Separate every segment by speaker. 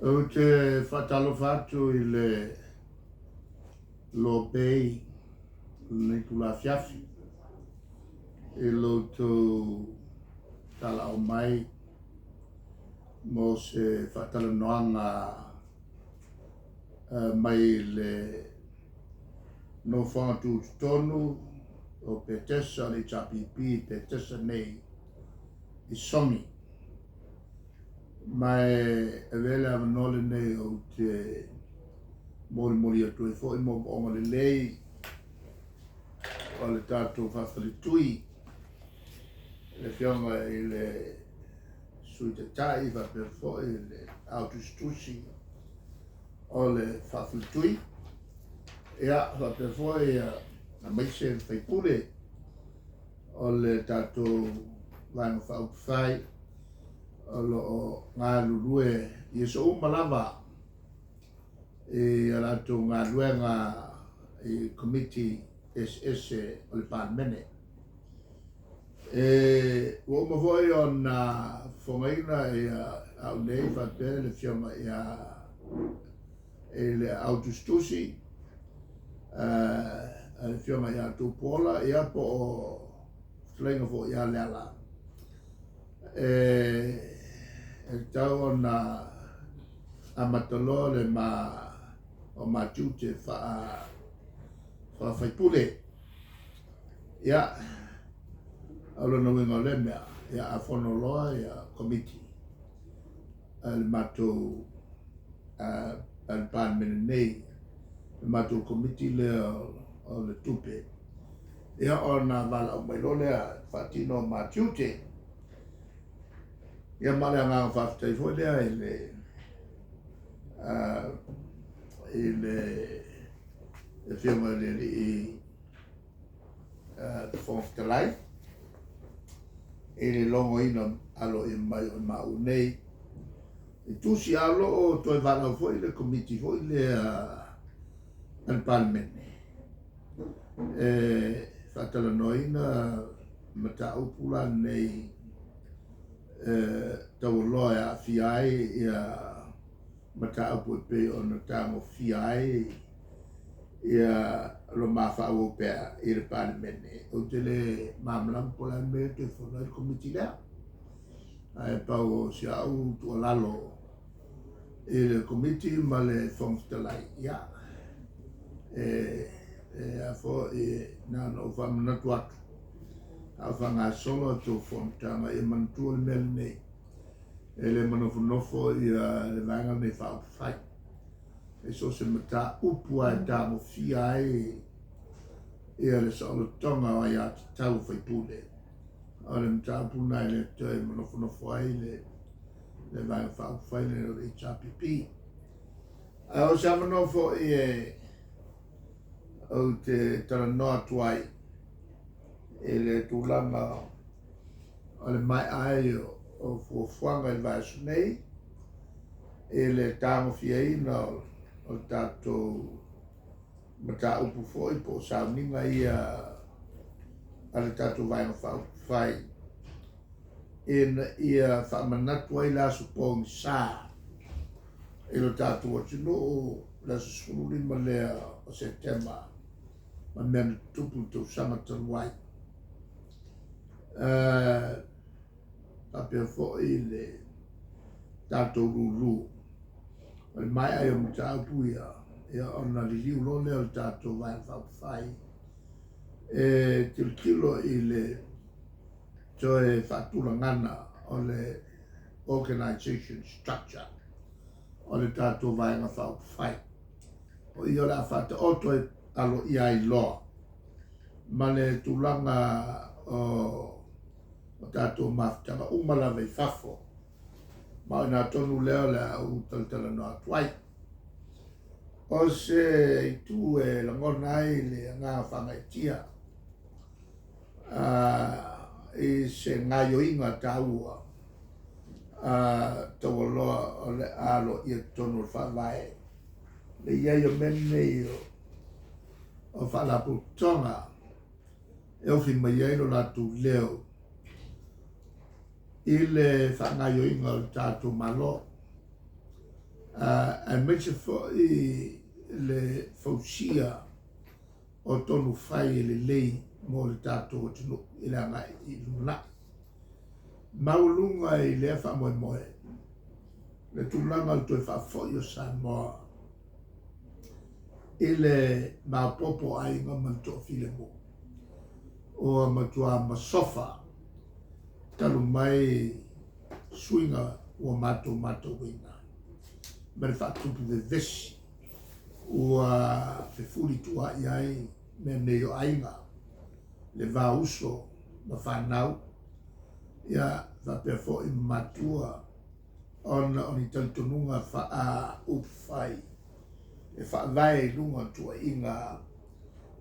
Speaker 1: Ou te faatalofa atu i le Lobei i lenei itula afiafi i lo outou tala'o mai mo se faatalanoaga mai le nofoaga tutotonu o Petesa o le HRPP i Petesa nei i Sogi. Ma e avea le avanoa lenei ou te molimoli atu ai foi moomooga lelei o le tatou faafaletui le Afioga i le Sui Taitai faapea foi le Ao Tusitusi o le Faafaletui, ia faapea foi aemaise le sui usufono o le tatou Vaega Faaupufai o lo o galulue i aso uma lava i a latou galuega i Komiti eseese o le Palemene. E ua uma foi ona fofogaina ia au nei faapea le Afioga ia i le Ao Tusitusi a le Afioga ia Tupuola ia po o fetalaiga foi ia Leala e tatau ona amata loa le ma o ma tiute faa faafaipule. Ia, o lona uiga o lea mea, ia a fono loa ia Komiti a le matou a le Palemene nei, le matou Komiti lea o le Tupe, ia ona valaau mai loa lea e faatino ma tiute. Ia ma le agaga faafetai foi lea i le i le Afioga i le Alii Fofoga Fetalai i le logoina aloaia mai o maua nei. I tusi a o lo o toe valaau foi le Komiti foi lea a le Palemene e faatalanoaina mataupu la nei e taualoa e aafia ai ia mataupu e pei ona tagofia ai ia lo ma faaauau pea i le Palemene. Ou te le malamalama po o le a le mea e toe fono ai le Komiti lea. Ae pau o si au tuualalo i le Komiti ma le Fofoga Fetalai, ia, e, e a foi, na ona ou faamanatu atu, a o faagasolo a outou fonotaga, ia manatua le mea lenei, e le manofonofo ia le vaega lenei faaupufai. E so o se mataupu lava e tagofia ai ia le saolotoga o aiatatau a faipule, o le mataupu lena e le toe manofonofo ai le le Vaega Faaupufai lenei o le HRPP. Ae o se avanoa foi e ou te talanoa atu ai i le tulaga o le maea ai o fuafuaga i le vaiaso nei i le tagofiaina o le tatou mataupu foi po o sauniga ia a le tatou Vaega Faaupufai ina ia faamanatu ai le aso pogisa i lo tatou atunuu le aso 15 lea o Setema ma mea na tutupu i le tausaga talu ai. Faapea foi le tatou lulu. O le maea ai o mataupu ia, ia ona liliu loa lea o le tatou Vaega Faaupufai e tilotilo i le toe faatulagana o le organization structure o le tatou Vaega Faaupufai. O i o le a faataoto e aloaia ai loa ma le tulaga o o tatou mafutaga uma lava i fafo. Ma o i ina tonu lea o le a ou talatalanoa atu ai. O se itu e lagona ai le agaga faagaeetia i se gaoioiga taua a taualoa o le a aloaia i totonu o le Faavae le i ai o mea nei o faalapotopotoga e ofi mai ai lo latou leo i le faagaoioiga o le tatou Malo. Aemaise foi le fausia o tonu fai e lelei mo le tatou atunuu i le agai i lumanai. Maualuga i lea faamoemoe le tulaga o le toe faafoi o Samoa i le maopoopo o aiga ma le toafilemu ua matua masofa talu mai suiga ua matou matauina ma le faatupu vevesi ua fefulituaai ai mea nei o aiga, le va o uso ma fanau, ia faapea foi ma matua ona o ni talitonuga faa-upufai e faavae i luga o tuuaiga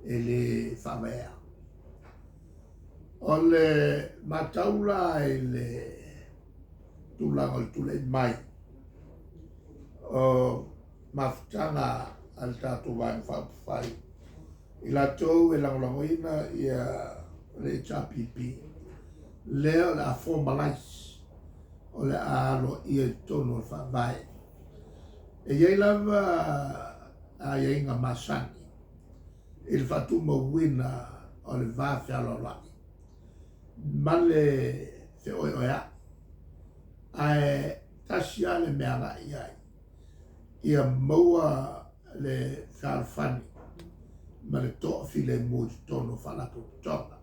Speaker 1: e le faavaea. O le matau la i le tulaga o le tulai mai o mafutaga a le tatou Vaega Faaupufai, i latou e lagolagoina ia le HRPP, lea o le a formalize, o le a aloaia i totonu o le Faavae. E i ai lava aiaiga masani i le faatumauina o le va fealoaloai ma le feoeoea'i, ae tasi lava le mea e agai i ai, ia maua le fealofani ma le toafilemu i totonu o Faalapotopotoga.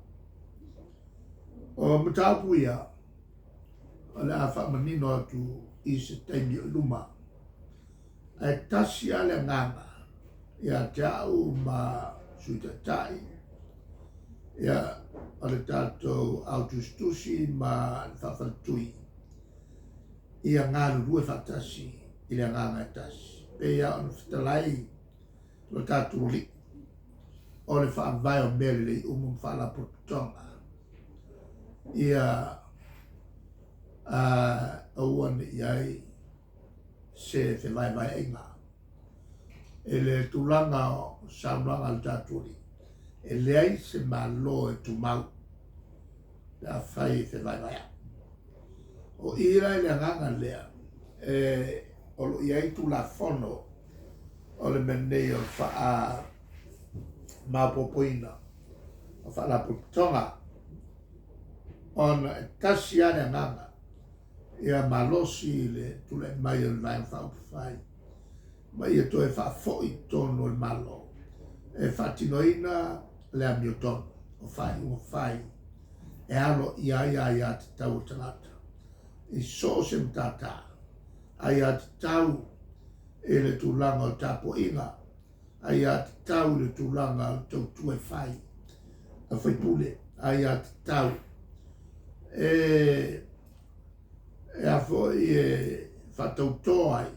Speaker 1: O mataupu ia o le a faamanino atu i se taimi o i luma, ae tasi lava le agaga ia te au ma Sui Taitai, ia, o le tatou au tusitusi ma le faafaletui, ia galulue faatasi i le agaga e tasi. Pei lava ona fetalai lo tatou Alii, o le faavae o mea lelei uma ma faalapotopotoga, ia aua ne i i ai se fevaevaeaiga i le tulaga o saunoaga a le tatou Alii, e leai se Malo e tumau pe afai e fevaevaeai. O i la i le agaga lea, e, o lo o i ai Tulafono o le mea nei o le faamaopoopoina o faalapotopotoga, ona e tasi lava le agaga ia malosi le tulai mai o le Vaega Faaupufai ma ia toe faafoi i totonu o le Malo e faatinoina le amiotonu o faaiuga fai e aloaia ai aiatatau a tagata i so o se matata, aiatatau i le tulaga o tapuaiga, aiatatau i le tulaga o le tautua e fai a faipule, aiatatau e e a foi e faatauto ai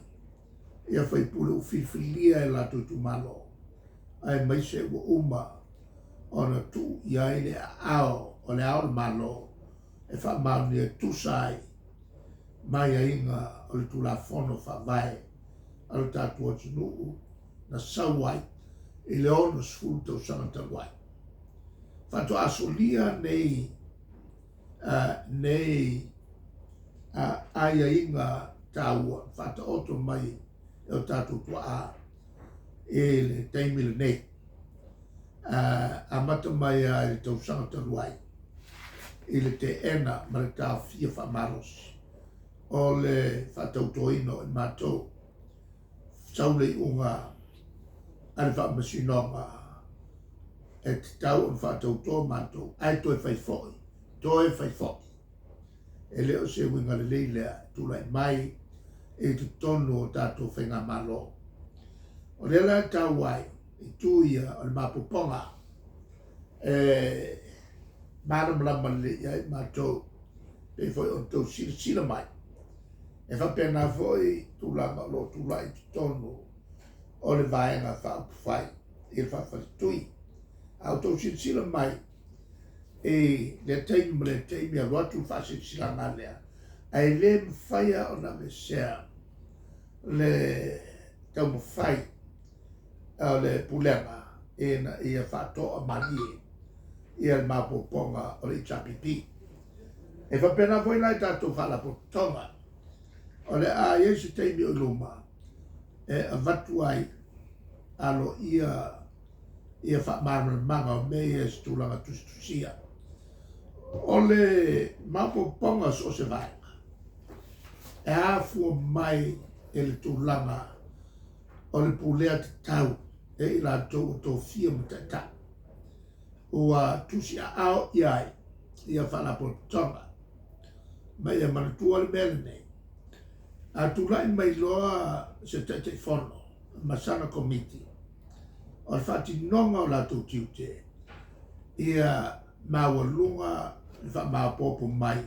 Speaker 1: ia faipule ua filifilia e latou itumalo, aemaise ua uma ona tuu i ai le aao o le Ao o le Malo e faamaonia e tusa ai ma aiaiga o le Tulafono Faavae a lo tatou atunuu na sau ai i le 60 tausaga talu ai. Faatoa solia nei nei aiaiga taua faataoto mai e o tatou tuaa i le taimi lenei, amata mai lava i le tausaga talu ai i le teena ma le taofia faamalosi o le faatautoina o i matou sau le iuga a le Faamasinoga e tatau ona faatauto matou ae toe fai foi, toe fai foi. E le o se uiga lelei lea e tulai mai i totonu o tatou faigamalo. O lea la e taua ai itu ia o le maopoopoga e malamalama lelei i ai matou, pei foi ona outou silasila mai, e faapena foi tulaga o lo o tulai i totonu o le Vaega Faaupufai i le Faafaletui. A outou silasila mai i lea taimi ma lea taimi, alu atu le faasilasilaga lea, ae le mafaia ona aveesea le taumafai o le Pulega ina ia faatoa malie ia le maopoopoga o le HRPP. E faapena foi la i tatou faalapotopotoga, o le a i ai se taimi o i luma. e avatu ai aloaia ia faamalamalamaga o mea ia i se tulaga tusitusia. O le maopoopoga o so o se vaega, e afua mai i le tulaga o le pulea tatau e i latou ua tofia ma taitai, ua tusiaao i ai ia faalapotopotoga. Ma ia manatua le mea lenei, a tulai mai loa se Taitaifono ma sana Komiti, o le faatinoga o latou tiute, ia maualuga le faamaopoopo mai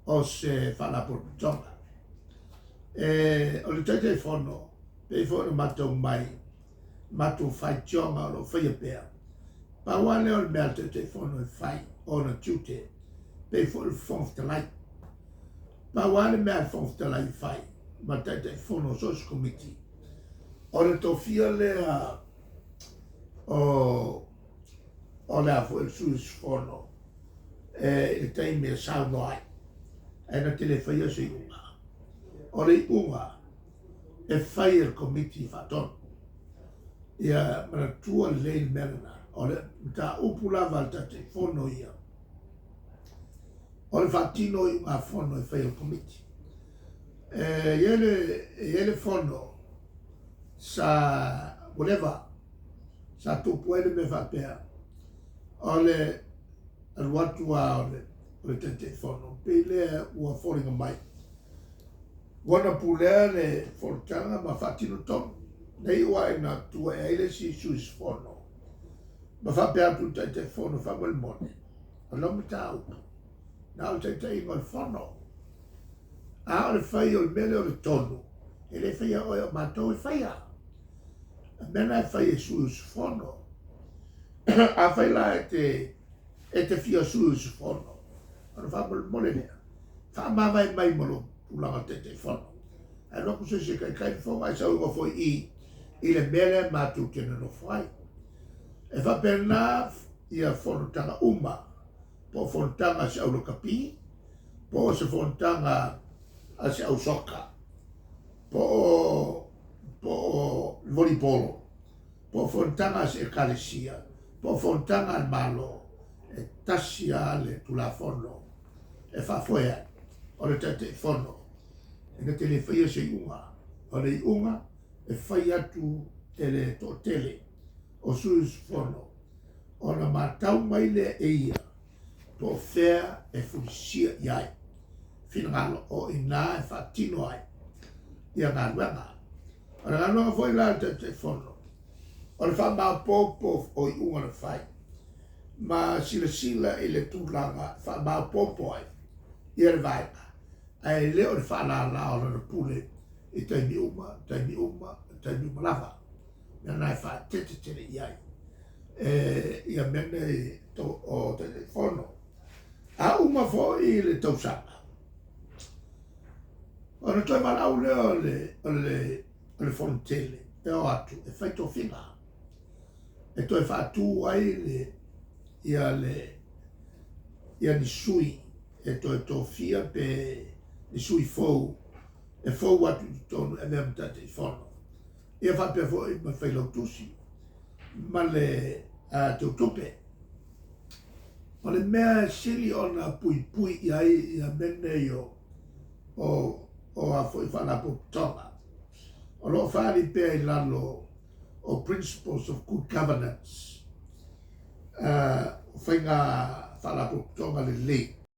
Speaker 1: o se faalapotopotoga. E, o le Taitaifono, pei foi ona matau mai matou faitioga o lo o faia pea, pau lava lea o le mea a le Taitaifono e fai, o ona tiute, pei foi o le Fofoga Fetalai. Pau lava le mea a le Fofoga Fetalai e fai ma le Taitaifono o so o se Komiti, o le tofia lea o o le a foi le sui usufono e, i le taimi e saunoa ai, ae na te le faia se iuga. O le iuga e fai e le Komiti Faatonu. Ia manatua lelei le mea lena. O le mataupu lava a le Taitaifono ia, o le faatino o iugafono e fai e le Komiti. E i ai le, e i ai le fono sa ua leva sa tupu ai le mea faapea, o le alu atu lava o le, o le Taitaifono, pei lea ua foliga mai ua na pulea le fonotaga ma faatino tonu. Na iu lava ina tu ae ai le isi sui usufono ma faapea atu i le Taitaifono, faamolemole, o lau mataupu, na o le taitaiga o le fono. A o le fai o le mea lea o le tonu, e le faia oe, o matou e faia. O le mea lena e fai e sui usufono. Afai la e te, e te fia sui usufono, ona faamolemole lea, faamavae mai ma lou tulaga o le Taitaifono. Ae alu atu se isi e taitai le fono, ae sau ai nofo i i i le mea lea matou te nonofo ai. E faapena ia fonotaga uma, po o fonotaga a se au lakapi, po o se fonotaga a se au soka, po o po o le volleyball, po o fonotaga a se ekalesia, po o fonotaga a le Malo, e tasi lava le Tulafono e faafoe ai, o le Taitaifono e na te le faia se iuga. O le iuga e fai atu e le toatele o sui usufono ona matau mai lea e ia po o fea e fulisia i ai finagalo o i ina e faatino ai ia galuega. O le galuega foi la a le Taitaifono, o le faamaopoopo o iuga na fai ma silasila i le tulaga e faamaopoopo ai ia le vaega, ae le o le faalala o lana pule i taimi uma, taimi uma, taimi uma lava. Mea na e faaeteete tele i ai e ia mea nei o Taitaifono. A uma foi le tausaga, ona toe valaau lea o le, o le, o le Fono Tele e o atu e fai tofiga, e toe faatu ai le, ia le, ia ni sui e toe tofia pe ni sui fou e fou atu i totonu e avea ma Taitaifono. Ia faapea foi ma Failautusi ma le Teutupe. O le mea e sili ona puipui i ai ia mea nei o o o a foi faalapotopotoga, o lo o faaali pea i lalo o Principles of Good Governance, faiga faalapotopotoga lelei.